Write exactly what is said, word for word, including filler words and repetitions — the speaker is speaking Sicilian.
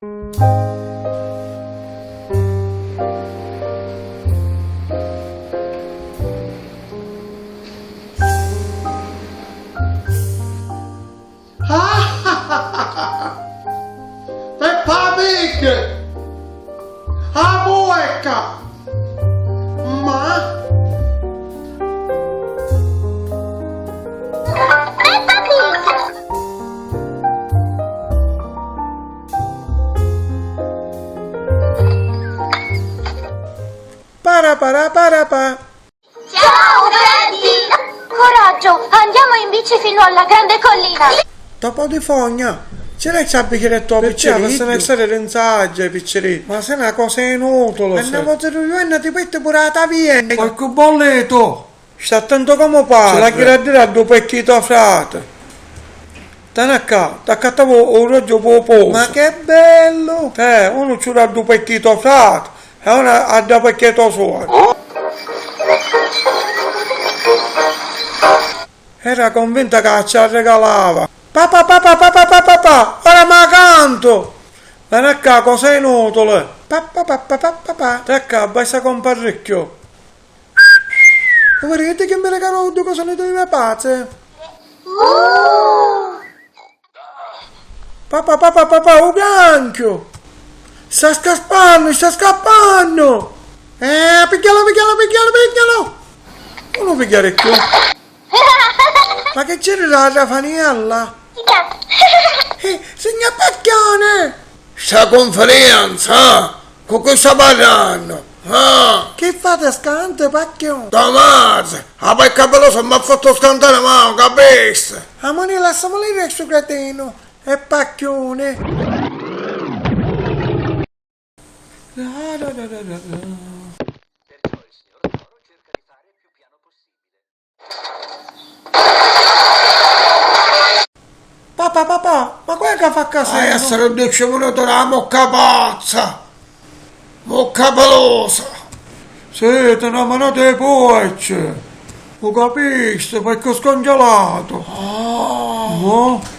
Peppa Pig! A muecca! Ma? Peppa Pig! Para para para pa! Ciao, Freddy! Coraggio, andiamo in bici fino alla grande collina! Dopo di fogna, ci l'hai a bicchiere tuo picciriddu? Perché? Ma se ne stare rinzaggia, picciriddu. Ma sei una cosa inutile. E ne vuoi due, ti petti pure la tavienna. Poi cu bolleto! Sta attento come parli. Ci l'hai a dire a due petti di tuo frate. Tana ccà, t'accattavo un orologio poposo. Ma che bello! Eh, uno ci l'ha a due petti di tuo frate. E ora ha da perché to suono. Era convinta che ci la regalava. Papà, papà, papà, papà, papà, ora ma canto! Veni ccà, cosa inutile! Papà, papà, papà, papà. Te ccà, basta comparrecchio. Vedete che mi regalò due cosa di me pazze? Papà, papà, papà, u granchio! Sta scappannu, sta scappannu! Eh, pigghialu, pigghialu, pigghialu, pigghialu! Non lo pigghiare più! Ma che c'è la Rafaniella? Eh, signor Pacchione! Sta conferenza, eh? Cu chi sta parrannu? Ah! Chi fate scantu, Pacchione? Tommaso, a pecca velosa m'ha fatto scantare, ma capisci? Amore, lasciamolo il resto cretino. E pacchione. Papà, papà, ma qual è che fa casino? Hai essere un dieci minuti la mucca pazza! Mucca pelosa! Siete una manata di puocci! Lo capisti, perché ho scongelato! Ah! No?